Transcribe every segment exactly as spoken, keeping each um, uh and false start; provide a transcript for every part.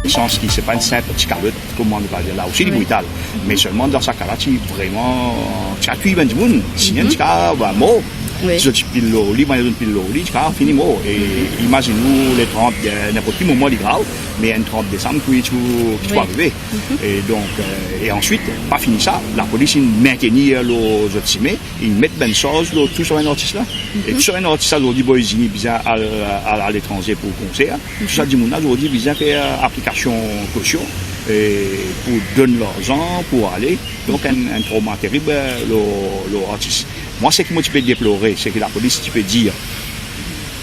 Sans ki se pa enn sinp ti kalot, kouma nou pe dir la osi, li brital. Me selman dan sa ka la, ti vreman, ti a touy bann dimoun, si enn ti ka, ba, mor. Si zot ti pil lor li, bann zot pil lor li, ti ka fini mor. E imazinn ou, le trant, eh, ninport ki moman li grav, me enn trant desam, ki ti pou, ki ti pou arive. E donk, eh, e answit, pa fini sa, lapolis inn mentenir lor zot sime, inn met bann sarz lor tou sa bann artis la. E tou sa bann artis la, zordi, Boy Zini bizin al, al, al aletranze pou konser. Tou sa dimoun la, zordi, bizin fer aplikasion kosion, e pou donn larzan, pou ale. Donk, enn, enn troma terib, eh, lor, lor artis. Mwa, seki mo ti pe deplore, seki lapolis ti pe dir,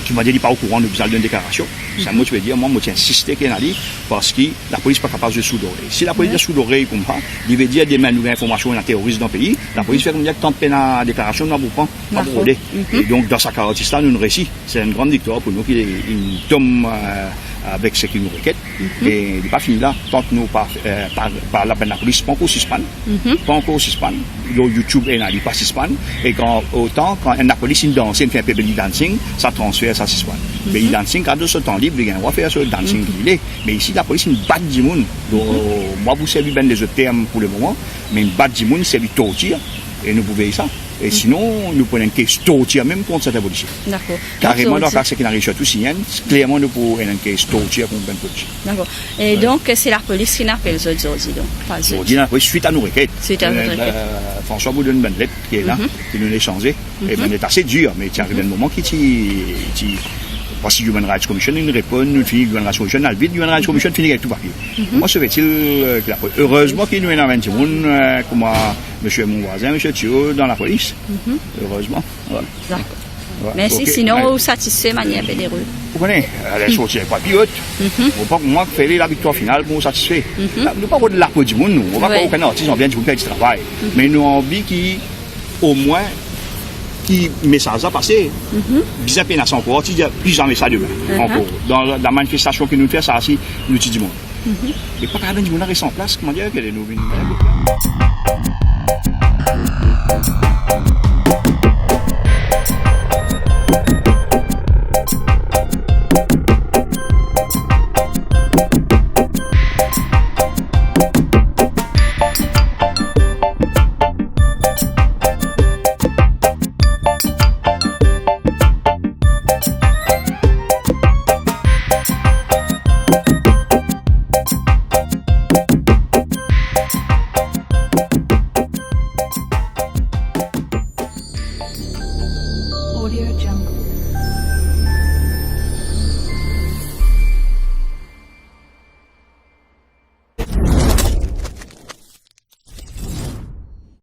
ki mo dir li pa okouran, nou bizin al donn deklarasion. Sa mo ti pe dir, mwa, mo ti insiste ki ena li, parski lapolis pa kapav zwe soud orey. Si lapolis zwe soud orey koumsa, li ve dir demin nou gagn informasion ena teroris dan pei, lapolis fer koumsa, tant pena deklarasion, nou pa pou pran, pa pou rode. E donk, dan sa ka artis la, nou, nou resi. Se enn gran viktwar pou nou ki inn tom, eh, avek seki nou reket. Me li pa fini la, tant nou pa, eh, pa, pa lapenn lapolis pa ankor sispann. Pa ankor sispann. Lor YouTube ena, li pa sispann. E kan, otan, kan enn lapolis inn danse, inn fer enn pe belly dancing, sa transfer, sa sispann. Belly dancing, kan dan so tan lib, li gagn drwa fer so dancing ki li le. Me isi, lapolis inn bat dimoun. Donk, mwa pou servi bann lezot term pou lemoman, me inn bat dimoun, servi tortir, e nou pou vey sa. E sinon, nou pou ena enn kes tortir mem kont serten polisie. Dakor. Kareman, donk, dan ka seki inn ariv sirtou Sinienn, klerman nou pou ena enn kes tortir kont bann polisie. Dakor. E donk, se lapolis ki'nn apel zot zordi, donk, pa zot? Zordi, lapolis, swit a nou reket. Swit a zot reket. Eh, François pou donn bann let ki ena, ki nou inn esanze. E bann let ase dir, me ti ariv enn moman ki ti, ti, parski Human Rights Commission inn reponn, nou fini Human Rights Commission, al vit, Human Rights Commission fini gagn tou papie. Kouma se ve-t-il, eh, ki lapolis, erezman ki nou ena bann dimoun, eh, kouma misie mo vwazin, misie Tio, dan lapolis. Erezman. Dakor. Mersi, sinon, ou satisfe manier Pedrero? Ou kone, ale sorti enn pa pli ot. Mo pa, mwa, fer li laviktwar final pou mo satisfe. Nou pa rod lapo dimoun, nou. Mo pa krwar okenn artis anvi enn dimoun fer ti travay. Me nou anvi ki, omwin, ki mesaz la pase. Bizin pena sa ankor, ti dir pli zame sa demin ankor. Dan la manifestasion ki nou fer, sa si nou ti dimoun. Me pa kapav dimoun la res an plas, kouma dir, ke nou vinn